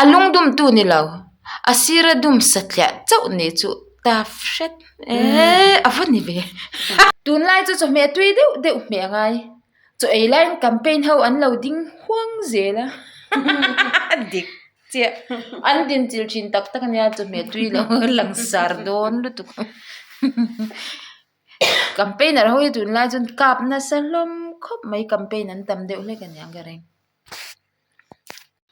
A lungdumtu ni lo, a sira dum satliah chauh nih chu tough hret eee a va ni ve. Tunlai chu chawhmeh tui deuh deuh hmeh a ngai. Chaw ei laiin campaign ho an lo ding huang zel a, dik chiah. An dinchilh thin tak tak ania chawhmeh tui lo langsar dawn lutuk. Campaigner ho hi tunlai chuan kap nasa hlawm khawp mai campaign an tam deuh hlek aniang ka ring.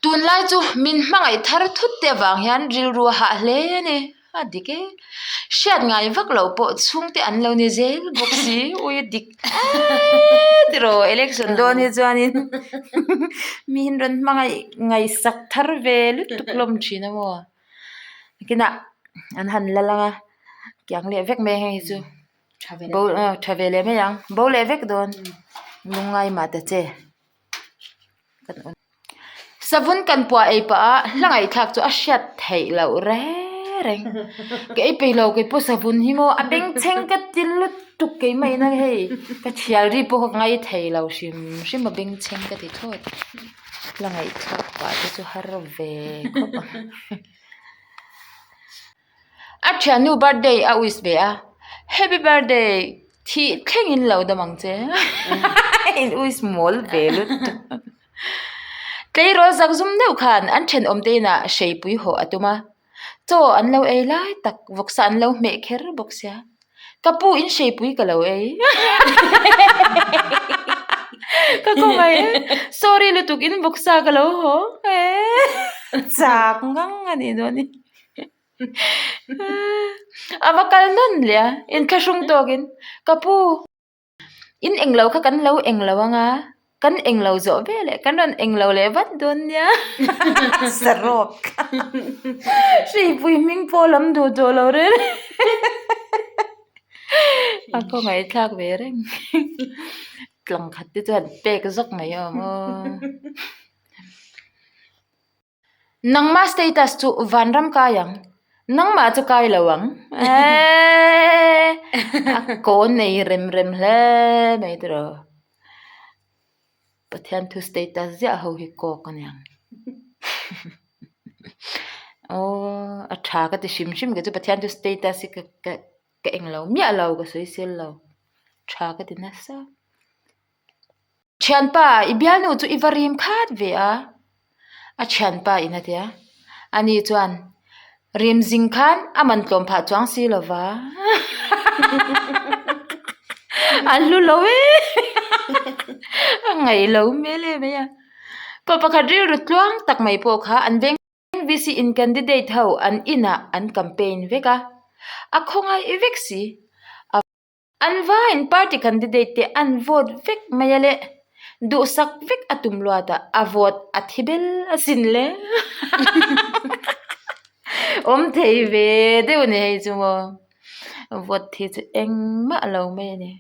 Tunlai chu min hmangaih thar thut te avang hian rilru a hah hle a ni. A dik e. Hriat ngai vak loh pawh chhungte an lo ni zel bawk si. Ui a dik eee tiraw election dawn hi chuanin miin rawn hmangaih ngaihsak thar ve lutuk hlawm thin a maw. Nakinah an han la lang a, kiang leh vek mai heng hi chu. Bo tha ve leh mai ang. Bo leh vek dawn. Lungngai mah ta che. Savun kan puah ei pah a hla ngaihthlak chu a hriat theih loh reng reng ka ei peih lo kei pawh savun hi maw a bengchheng ka ti lutuk keimah ina hei ka thial ri pawh ka ngai thei lo hrim hrim a bengchheng ka ti thlawt hla ngaihthlak pah te chu har ve khawp ang. A thiannu birthday a wish ve a, happy birthday thih thlengin lo dam ang che in wish mawl ve lutuk. Tleirawl zak zum deuh khan an thenawm te inah hreipui hawh a tum a, chaw an lo ei lai tak vawksa an lo hmeh kher bawk sia, ka pu in hreipui ka lo ei ka khawngaih e sorry lutuk in vawksa ka lo haw chak ngang a nih dawn hi. A va kal nawn leh a inthlahrung tawkin ka pu in englo kha kan lo englo anga kan englo zawh ve leh kan rawn englo leh vat dawn nia sarawk hruipui hming pawh lam duh tawh lo reng a khawngaihthlak ve reng tlang khat te chuan pek zawk mai awm aw. Nangmah status chu vanram kai ang, nangmah chu kai lo ang. Eeeee a kawn nei rem rem hle mai tiraw. Pathian thu status ziah ho hi kawk a niang. Aww a tha ka ti hrim hrim kei chu Pathian thu status hi ka ka ka englo miah lo ka sawisel lo tha ka ti nasa. Thianpa, i bialnu chu i va rim khat ve a, a thianpa in a ti a. Ani chuan, Rim zing khan a man tlawm phah chuang si lo va. A hlu lo e, a ngaih lo hmel em mai a. Pa pakhat rilru tluang tak mai pawh kha an veng. VC in candidate ho an inah an campaign vek a, a khawngaih vek si. An vaiin party candidate te an vote vek mai a le, duhsak vek a tum luat a, a vote a thi bel asin le. Awm thei ve deuh a ni hei chu maw, vote thi chu engmah lo mai a ni.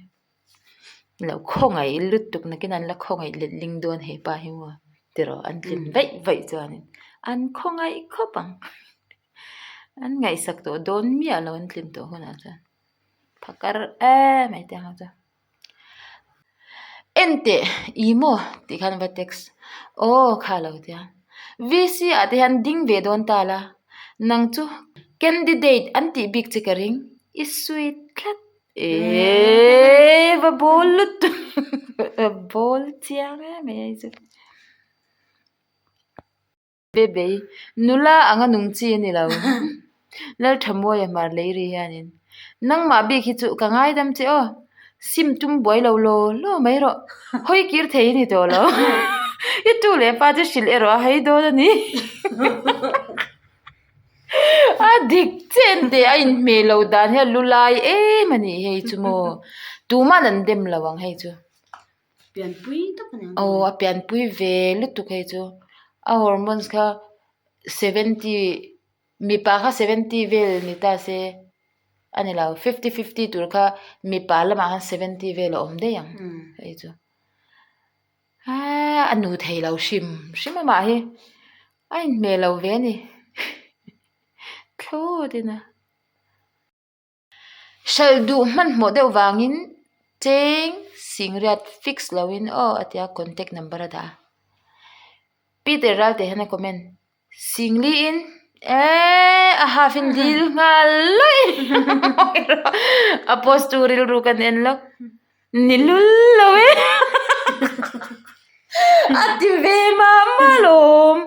Lo khawngaih lutuk nakin an la khawngaih let ling dawn he pa hi maw tiraw an tlin vaih vaih chuanin an khawngaih khawp ang. An ngaihsak tawh dawn miah lo an tlin tawh hunah chuan. Phakar em mai te ang chu. En teh i maw tih khan va text aw kha lo tia VC ah te hian ding ve dawn ta la nang chu candidate an tih bik che ka ring i sweet tlat eee va bawl lutuk va bawl chiang em mai chu. Bebei, nula anga nung chi a ni lo. Lalthamuaia hmar lei ri hianin, Nangmah bik hi chu ka ngaidam che aw, sim tum buai lo law law mai rawh, hawi kir thei a ni tawh lo. I tu leh pa chu hrilh erawh a hai dawn a ni. A dik chen teh a inhmeh lo dan hian lu lai em a nih hei chu maw, tuman an dem lo ang hei chu. Pianpui tak a ni ang. Aw a pianpui ve lutuk hei chu a hormones kha seventy mipa kha seventy vel ni ta se a ni lo fifty fifty tur kha mipa lamah khan seventy vel a awm daih ang hei chu aaa a nu thei lo hrim hrim amah hi a inhmeh lo ve a ni thlawt in a. Hralh duh hmanhmawh deuh vangin cheng singriat fix loin aw a tia contact number a dah a. Peter Ralte hian a comment. Singliin eee a half in dil nghal lawih a post tu rilru kan en lawk ni lul lo e a ti ve mah mah alawm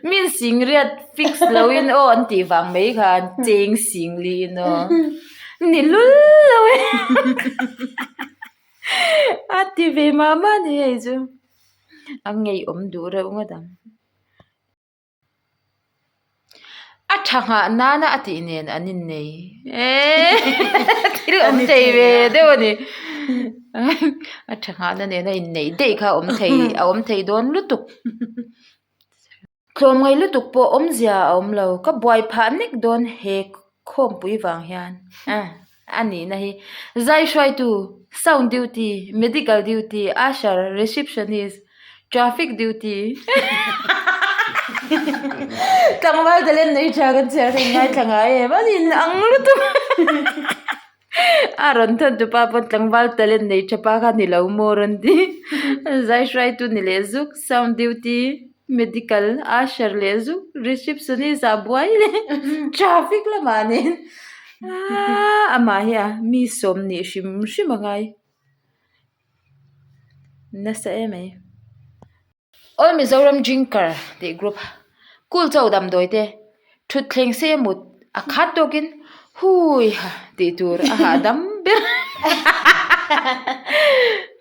min singriat fix lo in aw an tih vang mai khan cheng singliin aw ni lul lo e a ti ve mah mah a ni hei chu a ngeiawm duh reuh ngawt ang. A tha nghah nana a tih nen an innei eee thil awm thei ve deuh a ni a tha nghah na nena inneih daih kha a awm thei a awm thei dawn lutuk tlawmngaih lutuk pawh awmzia a awm lo ka buai phah nek dawn he khawmpui vang hian a nihna hi zai hruaitu sound duty medical duty usher receptionist traffic duty tlangval talent nei tha kan chhiar kha in ngaithla ngai em a in ang lutuk a rawn thawn tu pa pawn tlangval talent nei tha pa kha ni lo maw rawn ti zai hruaitu ni leh zuk sound duty. Medical usher leh zuk receptionist ah buai leh traffic lamah nen aaa amah hi a mi sawm nih hrim hrim a ngai nasa em mai. All Mizoram Drinker tih group kul chaw damdawi te thutthleng sei a mut a khat tawkin hui ha tih tur a hahdam ber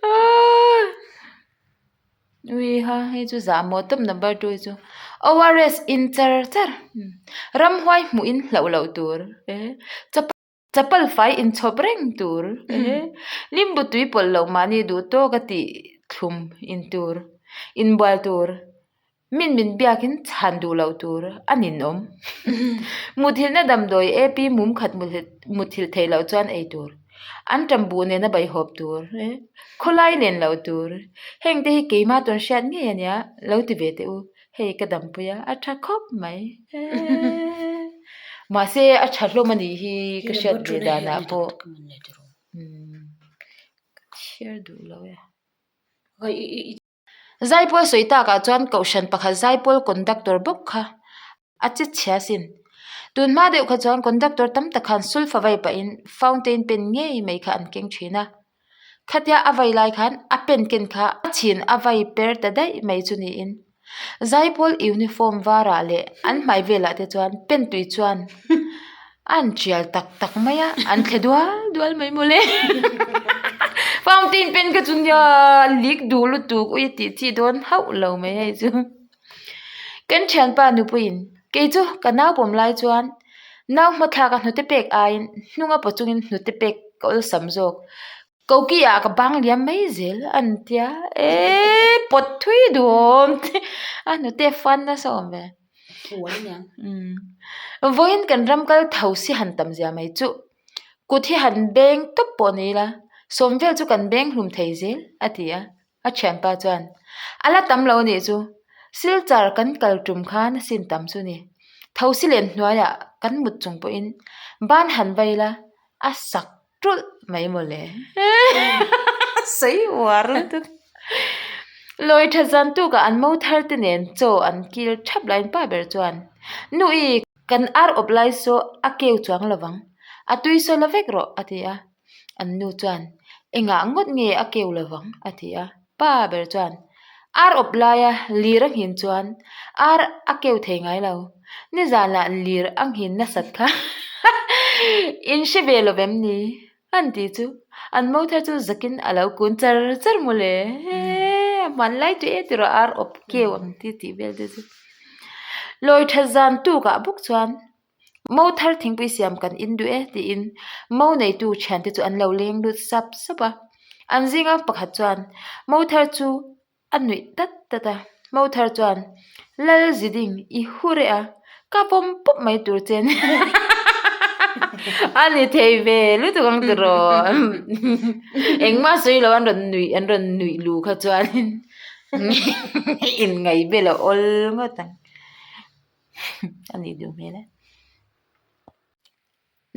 aaa. Ui ha hei chu zah maw tawp number two hi chu ORS in char char ramhuai hmuh in hlauh loh tur eh chapal chapal fai in chhawp reng tur eh limbu tui pawlh loh mahni duh tawk a tih thlum in tur inbual tur min min biak in chhan duh loh tur a ninawm muthilhna damdawi ap mum khat muthilh theih loh chuan ei tur. An ṭam buh nena baihawp tur eh khawlai len loh tur heng te hi keima tawn hriat ngei a nia lo ti ve teh u hei ka dampui a a ṭha khawp mai eee mahse a ṭha hlawm a nih hi ka hriat ve danah pawh umm ka chhiar duh lo e. Zaipawl sawi takah chuan kohhran pakhat zaipawl conductor bawk kha a che chhia sin. Tun hma deuh kha chuan conductor tam tak khan sulfa vai pahin fountain pen ngei mai kha an keng thin a. Khatia a vai lai khan a pen ken kha a chhin a vai per ta daih mai chu niin zaipawl uniform varah leh an hmai velah te chuan pen tui chuan A an tial tak tak mai a, an thle dual dual mai mawle. Fountain pen kha chu nia lik duh lutuk ui a tih chi dawn hauh lo mai hei chu. Kan thianpa nupuiin kei chu ka nau pawm lai chuan nau hmathlak a hnute pek aiin hnunga paw chungin hnute pek ka awlsam zawk. Koki ah ka bang liam mai zel an tia eee pawt thui duhawm te a hnute fan nasa awm ve. Vawiin kan ram kal tho si han tam zia mai chuh kut hi han beng tawp pawh ni ila sawm vel chu kan beng hlum thei zel a ti a a thianpa chuan a la tam lo anih chu silchar kan kal tum khan a sin tam chu ni tho si len hnuaiah kan mut chung pawhin ban han vai ila a sak Ṭulh mai mawle. Sawi uar lutuk. Lawi ṭha zan tukah an mo thar te nen chaw an kil ṭhap laiin pa ber chuan, Nu i, kan ar awp lai saw a keu chuang lo vang, a tui saw la vek rawh, a ti a. An nu chuan, Engah ngawt nge a keu lo vang? a ti a. Pa ber chuan, Ar awp laia lir a nghin chuan ar a keu thei ngai lo. Nizanah lir a nghin nasat kha in hre ve lo vem ni? An ti chu an mo thar chu zakin a lo kun char char mawle. A hman lai chu e tiraw ar awp keu ang ti tih vel te chu. Lawi tha zan tukah bawk chuan Mo thar thingpui siam kan in duh e tiin mo neitu thiante chu an lo leng lut sap sap a, an zinga pakhat chuan mo thar chu a nuih tat tat a, mo thar chuan Lal ziding i hu reh a, ka pawm pawp mai tur che a ni a ni thei ve lutuk ang tiraw engmah sawi lo an rawn nuih an rawn nuih lu kha chuanin inngaih vel a awl ngawt ang. A nih duh hmel e.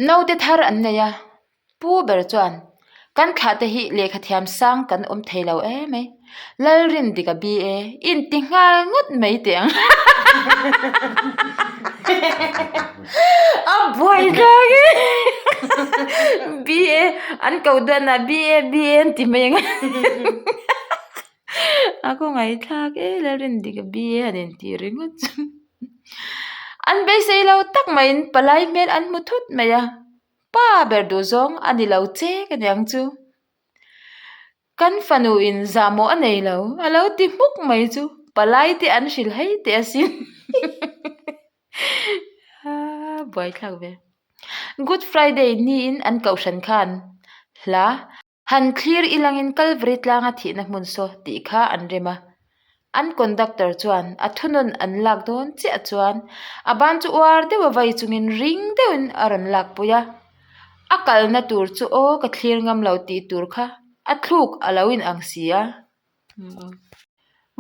Naute thar an nei a, pu ber chuan kan thlah te hi lehkha thiam sang kan awm thei lo em mai, Lalrin dik a bi e, inti nghal ngawt mai teh ang. A buai thlak e BA an ko dawn a BA BA an ti mai ang a khawngaih thlak e Lalrindika BA han intih ringawt chu an beisei lo tak maiin palai hmel an hmu thut mai a pa ber duh zawng a ni lo chek aniang chu. Kan fanu in zahmawh a nei lo, a lo ti hmuk mai chu palai te an hrilh hei teh asin. Buaithlak ve. Good Friday niin an kohhran khan hla han thlir ilangin Calvary tlanga thihna hmun saw tih kha an rem a. An conductor chuan a thunawn an lak dawn chiah chuan a ban chu uar deuh a vai chungin ring deuhin a rawn lakpui a. A kalna tur chu aw ka thlir ngam lo tih tur kha a thluk a lo in ang si a.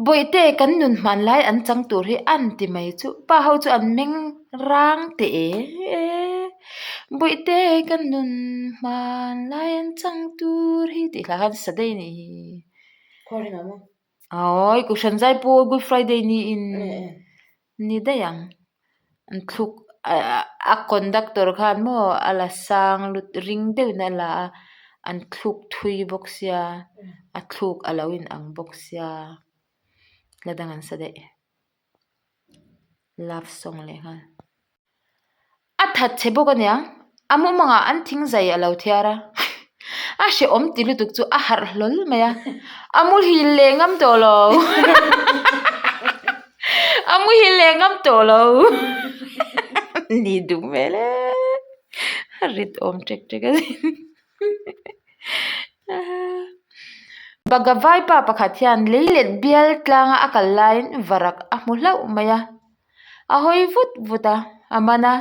Bawihte kan nun hman lai an chang tur hi an ti mai chu pa ho chu an meng rang teh e. Bawihte kan nun hman lai an chang tur hi tih hla khan sa daih a nih hi. Awi Kohhran Zaipawl Good Friday niin ni daih ang. An thluk a conductor khan maw a la sang lut ring deuhin a la a, an thluk thui bawk sia a thluk a lo in ang bawk sia la dang an sa daih. Love song leh nghal. A that chhe bawk aniang, a mumangah an thing zai a lo thiar a, a hrehawm ti lutuk chu a harh hlawl mai a, a muhil leh ngam tawh lo, a muhil leh ngam tawh lo, ni duh hmel e, a rit awm ṭek ṭek a ni. Bagavai pa pakhat hian leilet bial tlanga a kal laiin varak a hmu hlauh mai a. A hawi vut vut a, a man a.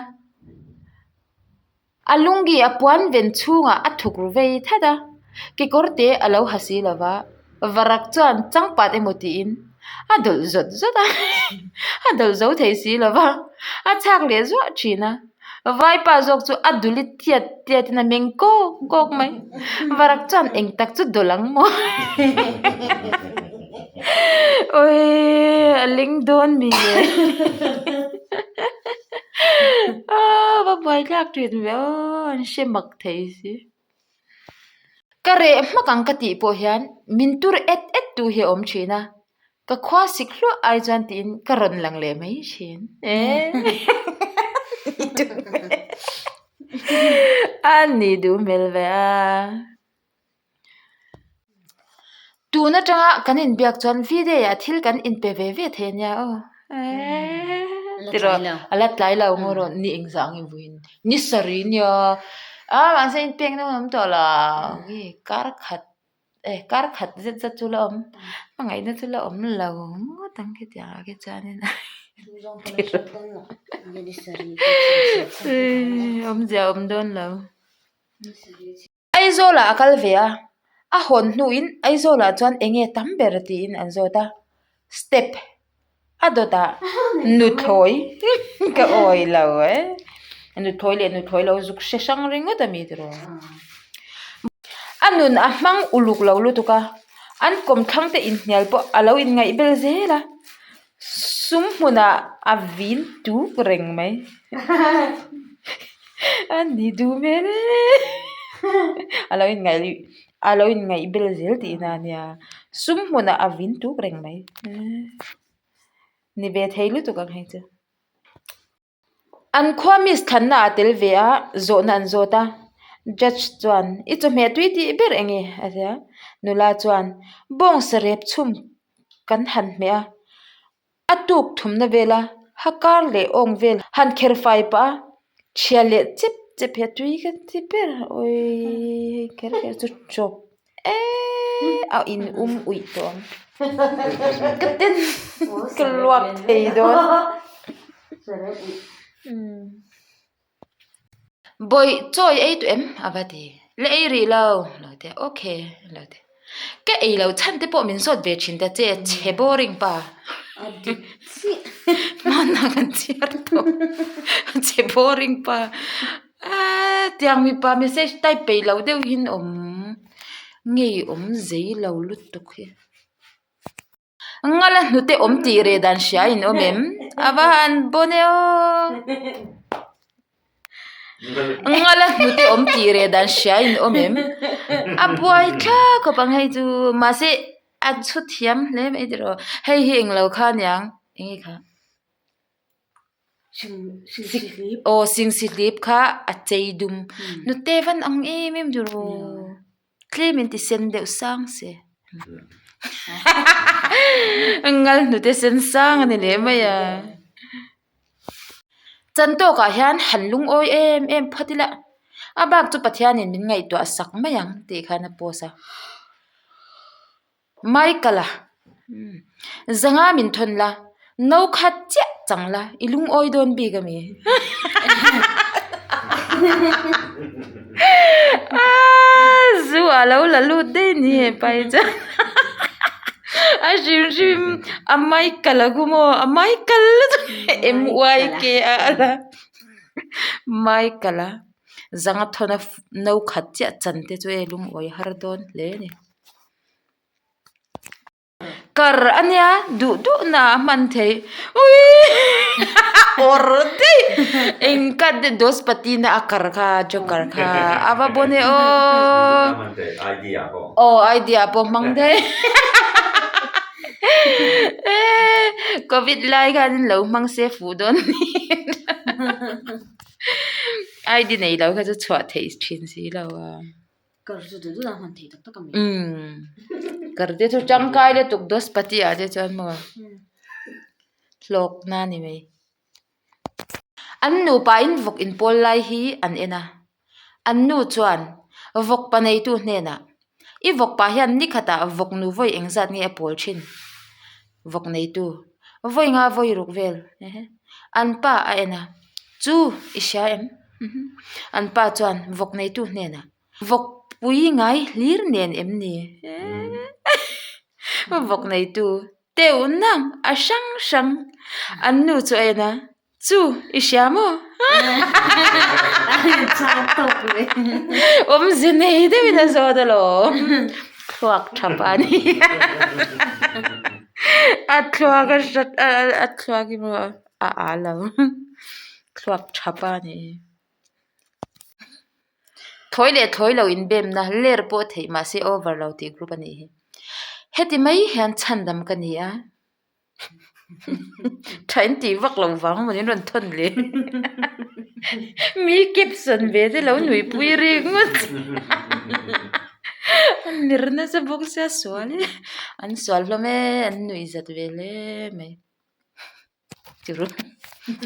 A lungi a puan ven chhungah a thuk ru vei that a, kekawr te a lo ha si lo va, varak chuan changpat emaw tiin a dawlh zawt zawt a, a dawlh zo thei si lo va, a chhak leh zuah thin a. Vaipa zawk chu a duli tiat tiat in a meng kawk kawk mai. Varak chuan eng tak chu dawlh ang maw? Awii a ling dawn mi le. Aw va buaithlak thin ve aw an hre mak thei si. Ka reh hmak ang ka tih pawh hian min tur et et tu hi a awm thin a. Ka khua sik hluah ai chuan tiin ka rawn lang leh mai thin e. A ni duh hmel ve a. Tun atanga kan inbiak chuan V-day ah thil kan inpe ve ve thei ania aw. Tiraw a la tlai lo maw rawn ni engzah ang i vawiin ni sarih nia a mahse inpek na hun awm tawh lo kar khat. Eh kar khat zet zet chu la awm hmangaihna chu la awm lo ngawt ang khitiang ah khi chuanin awmzia a awm dawn lo. Aizawl ah a kal ve a, a hawn hnuin Aizawl ah chuan eng nge tam ber tiin an zawt a, step A dawtah nuthlawi ka awi lo e, nuthlawi leh nuthlawi lo zuk hre hrang ringawt a mi tiraw. A nun a hmang uluk lo lutuk a, an kawmthlang te inhnial pawh a lo inngaih bel zel a, sum hmunah a vin tuk reng mai. A ni duh hmel e, a lo inngaih a lo inngaih bel zel tihna a nia sum hmunah a vin tuk reng mai ni ve thei lutuk ang hei chu an khua miss thlanna ah tel ve a zawhna an zawt a judge chuan i chawhmeh tui tih ber eng nge a ti a nula chuan bawngsa rep chhum kan han hmeh a. A tuk thumna vela ha kar leh awng vel han kher fai pah a, chhia leh chep chep hi a tui ka ti ber a awii kher kher chu chawp eee a in um uih tawh ang ka ten ka luak thei dawn. Bawih chawi ei tawh em? A va ti. La ei rih lo, lo ti a. Ok, lo ti. Ka ei lo chhan te pawh min zawt ve thin ta che, chhe boring pa. Hmanah kan chhiar tawh. Chhe boring pa. Aaa tiang mipa message type peih loh deuh hin awm ngei awm zei lo lutuk hi. Ngala hnute awm tih reh dan hria in awm em? A va han bawn e aw. Ngala hnute awm tih reh dan hria in awm em? A buai thlak khawp ang hei chu mahse a chhu thiam hle mai tiraw. Hei hi englo kha aniang enge kha? Aw singsihlip kha a chei dum hnute van ang em em tiraw. Tlem in ti sen deuh sang se. Ngal hnute sen sang a ni leh mai a. Chan tawkah hian han lungawi em em phawt ila a bak chu Pathianin min ngaihtuah sak mai ang tih khan a post a. Michael-a zanga min thawn la, no khat chiah chang la, i lungawi dawn bik a mi? Zu a lo la lut daih ni he pai chuan a hrim hrim a Michael-a khu maw a Michael lutuk M Y K a la Michael-a zanga thawn a no khat chiah chan te chu e lungawi har dawn hle a ni. Kar a nia duh duh na a hman theih uiii awr daih eng cut te dos pati na a kar kha joker kha a va bawn e aww aw idea pawh hmang daih covid lai khan lo hmang se fuh dawn id nei lo kha chu chhuah theih thin si lo a. Kar chu duh duh a hman theih tak tak a mi. Umm kar te chu tangkai lutuk dos pati ah te chuan maw hlawk na ni mai. An nupa in vawk inpawl lai hi an en a, an nu chuan vawk pa neitu hnenah i vawk pa hian ni khatah vawk nu vawi engzat nge a pawl thin? Vawk neitu vawi nga vawi ruk vel an pa a en a, chu i hria em? An pa chuan vawk neitu hnenah vawk pui ngai hlir nen em ni? Vawk neitu teuh nang a hrang hrang an nu chu a en a, chu i hria maw? Awmze nei deuhin a zawt alawm thluak tha pa a ni a thluak a hrat a thluak hi maw a ah lo. Thluak tha pa a ni. Thawi leh thawi lo inbemna ler pawh theih mahse over lo tih group a nih hi. Heti mai hian chhandam ka ni a. Tha in tih vak lo vang maw in rawn thawn le. Mi caption ve te lo nuihpui rik ngawt. An ner nasa bawk sia sual e. An sual hlawm e an nuihzat ve hle mai. Tiru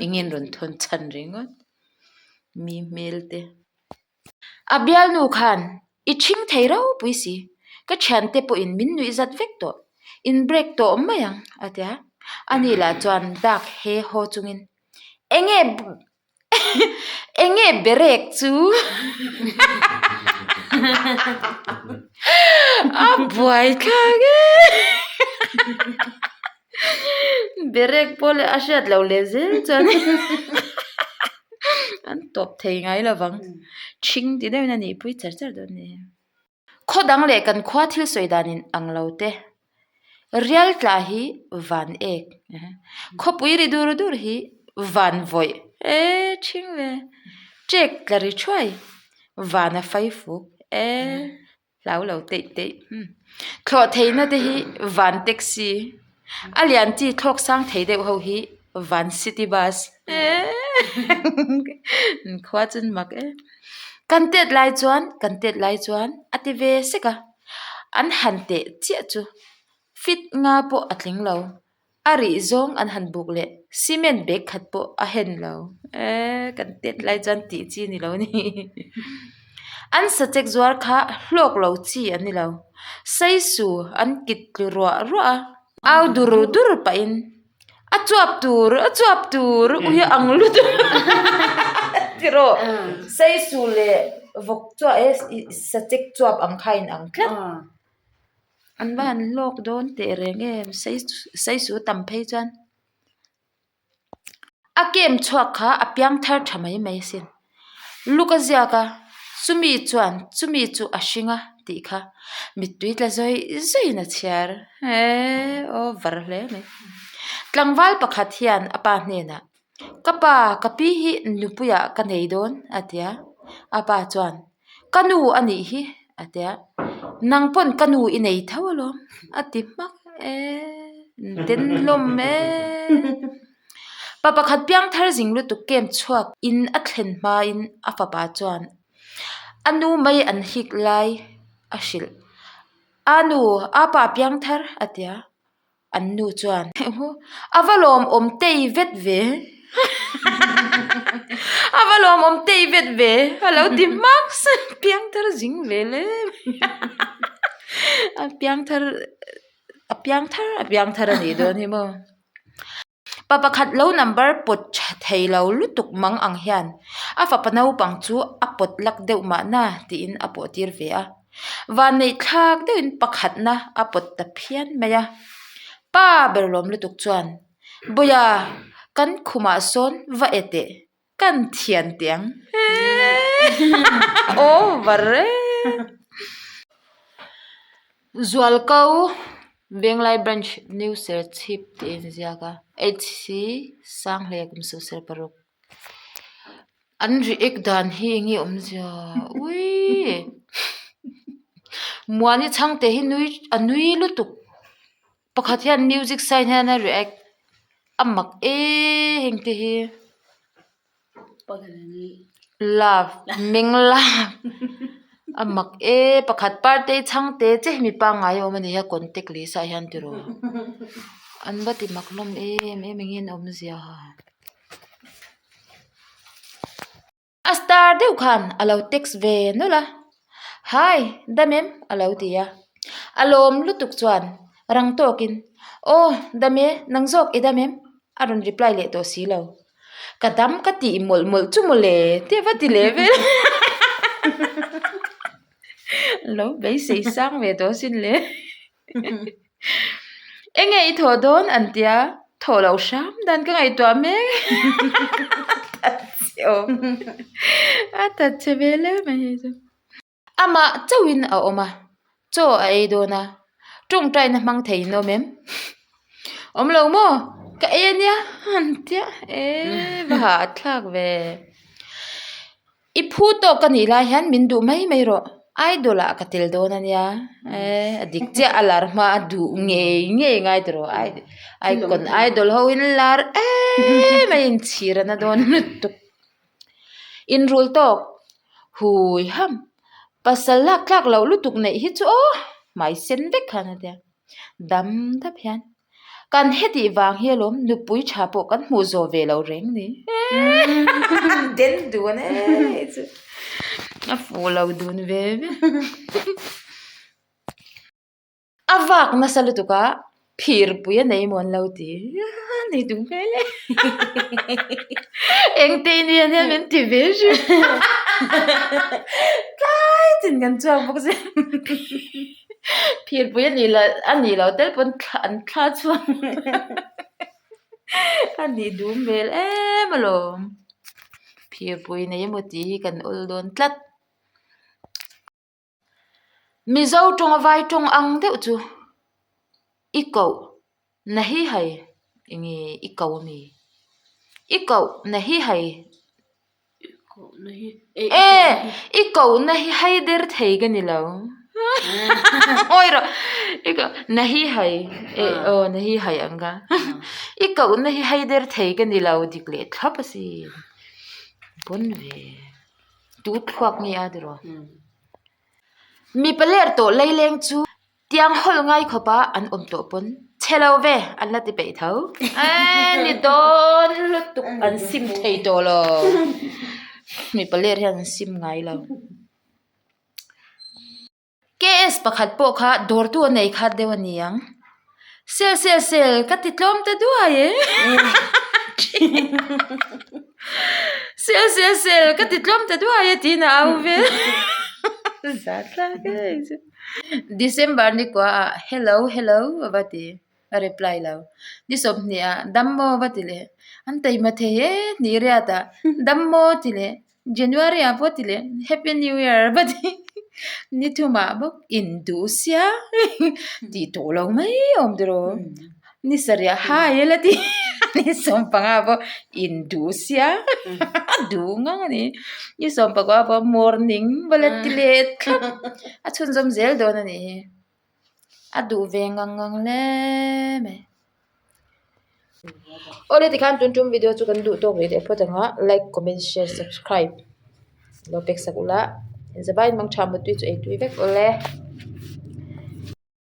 eng nge an rawn thawn chhan ringawt mi hmel te. A bialnu khan i ṭhing thei ropui si, ka ṭhiante pawhin min nuih zat vek tawh, in break tawh mai ang a ti a. Ani lah chuan dak he haw chungin enge Enge berek chu a buai thlak e berek pawh leh a hriat loh leh zel chuan an tawp thei ngai lo vang ṭhing ti deuhin a nihpui char char dawn a ni. Khaw dang leh kan khua thil sawi dan in ang lo te. Rial tla hi van ek. Khawpui ri dur dur hi van vawih. E thing ve. Ṭek tla ri thuai. Van a fai fuk. E hlau lo teih teih. Thlawh theihna te hi van taxi. A lian chi thlawk sang thei deuh ho hi van city bus khua chu an mak em kan tet lai chuan kan tet lai chuan a ti ve sek a an han teh chiah chu fit nga pawh a tling lo a rih zawng an han buk leh cement bag khat pawh a hen lo eee kan tet lai chuan tih chi a ni lo a ni an sachek zuar kha hlawk lo chi an ni lo saisu an kit tlu ruah ruah a au dur dur pahin a chuap tur a chuap tur ui a ang lutuk tiraw saisu leh vawk chuah e sachek chuap ang kha a inang tlat an va han hlawk dawn teh reng em saisu tam phei chuan. A kem chhuak kha a piang thar tha mai mai asin. Luk a ziak a, chumi chuan chumi chu a hring a tih kha mittui tla zawih zawihin a chhiar eee over hle mai. Tlangval pakhat hian a pa hnenah Ka pa ka pi hi nupuiah ka nei dawn a ti a, a pa chuan ka nu a nih hi a ti a, nang pawn ka nu i nei tho alawm a ti hmak eee den hlawm eee. Pa pakhat piangthar zing lutuk kem chhuak in a thlen hmain a fapa chuan a nu mai an hik lai a hrilh a nu a pa piangthar a ti a. An nu chuan, A va lawmawm tei vet ve, a va lawmawm tei vet ve, a lo ti hmak se, piangthar zing ve le a piangthar a piangthar a piangthar a nih dawn hi maw. Pa pakhat lo number pawt tha thei lo lutuk mang ang hian a fapa naupang chu a pawt lak deuh mahna tiin a pawh tir ve a. Vanneih thlak deuhin pakhatna a pawt ta phian mai a. Pa ber lawm lutuk chuan, Bawia, kan khumah sawn va e teh, kan thian teh ang. Over e! Zualko Venglai Branch New Serchhip tih a inziak a, HC Sanghlei kum 16. An react dan hi eng nge awmzia uii Muani chhangte hi nui a nui lutuk pakhat hian music sign hian a react a mak em heng te hi love meng love a mak em pakhat partei chhangte che hi mi pangngai a awm a ni a contact list ah hian tiraw an va ti mak hlawm em em eng nge an awmzia. A star deuh khan a lo text ve nawlh a, Hi, dam em? a lo ti a. A lawm lutuk chuan rang tawkin, Aw, dam e, nang zawk i dam em? a rawn reply leh tawh si lo. Ka dam ka tih mawlh mawlh chu mawle tih a va ti leh vel. Lo beisei sang ve tawh asin le. Enge i thawh dawn an tia thawh loh hram dan ka ngaihtuah mek a a that chhe ve hle mai hei chu amah chauhin a awm a chaw a ei dawn a tawngtaina hmang thei in awm em awm lo maw ka ei ania an tia eee va hahthlak ve. I phu tawk ka nih lai hian min duh mai mai rawh, idol ah ka tel dawn a nia, eh a dik chiah a lar hma a duh ngei ngei ngai ta rawh, icon idol ho in lar em a inchhir a na dawn lutuk. Inrul tawk hui ham pasal lak tlak loh lutuk neih hi chu aw hmai sen vek khan a tia dam dap hian. Kan hetih vang hi alawm nupui tha pawh kan hmuh zawh ve lo reng ni. Den dun e hei chu a fuh lo dun ve ve. A vak nasa lutuk a phirpui a nei maw an lo ti a nei duh hmel e. Engte in hian hian min ti ve hrim tlai chin kan chhuak bawk sia. Phirpui a nih loh a nih loh tel pawn thla an thla chhuak a nih duh hmel em alawm phirpui nei emaw tih hi kan awl dawn tlat Mizo tawnga vai tawng ang deuh chu i koh na hi hai eng nge i ko ami i koh na hi hai. E i kohna hi hai der thei ka ni lo ngawi rawh i koh na hi hai e aw na hi hai ang kha i kohna hi hai der thei ka ni lo dik leh thlap asin pawn ve tu thluak nge a tiraw mipa ler tawh laileng chu. Tiang hawlh ngai khawpa an awm tawh pawn chhe lo ve an la ti peih tho. Eee ni dawn lutuk an sim thei tawh lo. Mipa ler hian an sim ngai lo. KS pakhat pawh kha dawrtu a nei khat deuh a ni ang. Sel sel sel ka ti tlawm ta duai e. Sel sel sel ka ti tlawm ta duai e tiin a au vel. Zahthlak em chu. December ni kua ah hello hello a va ti a reply lo ni 20 ah dam maw va ti leh an taima thei e hnih riat ah dam maw ti leh January ah pawh ti leh happy new year va ti. Ni thumah bawk induh sia tih tawh lo mai awm tiraw. Ni sarih hai a la ti ni sawmpanga pawh induh sia a duh ngang a ni. Ni sawmpakua pawh morning va la ti leh thlap a chhunzawm zel dawn a nih hi. A duh ve ngang ngang hle mai. Awle tikhan tun tum video chu kan duh tawk rih leh phawt ang a like comment share subscribe lo pek sak ula inzavaiin mang tha mutui chu ei tui vek awle.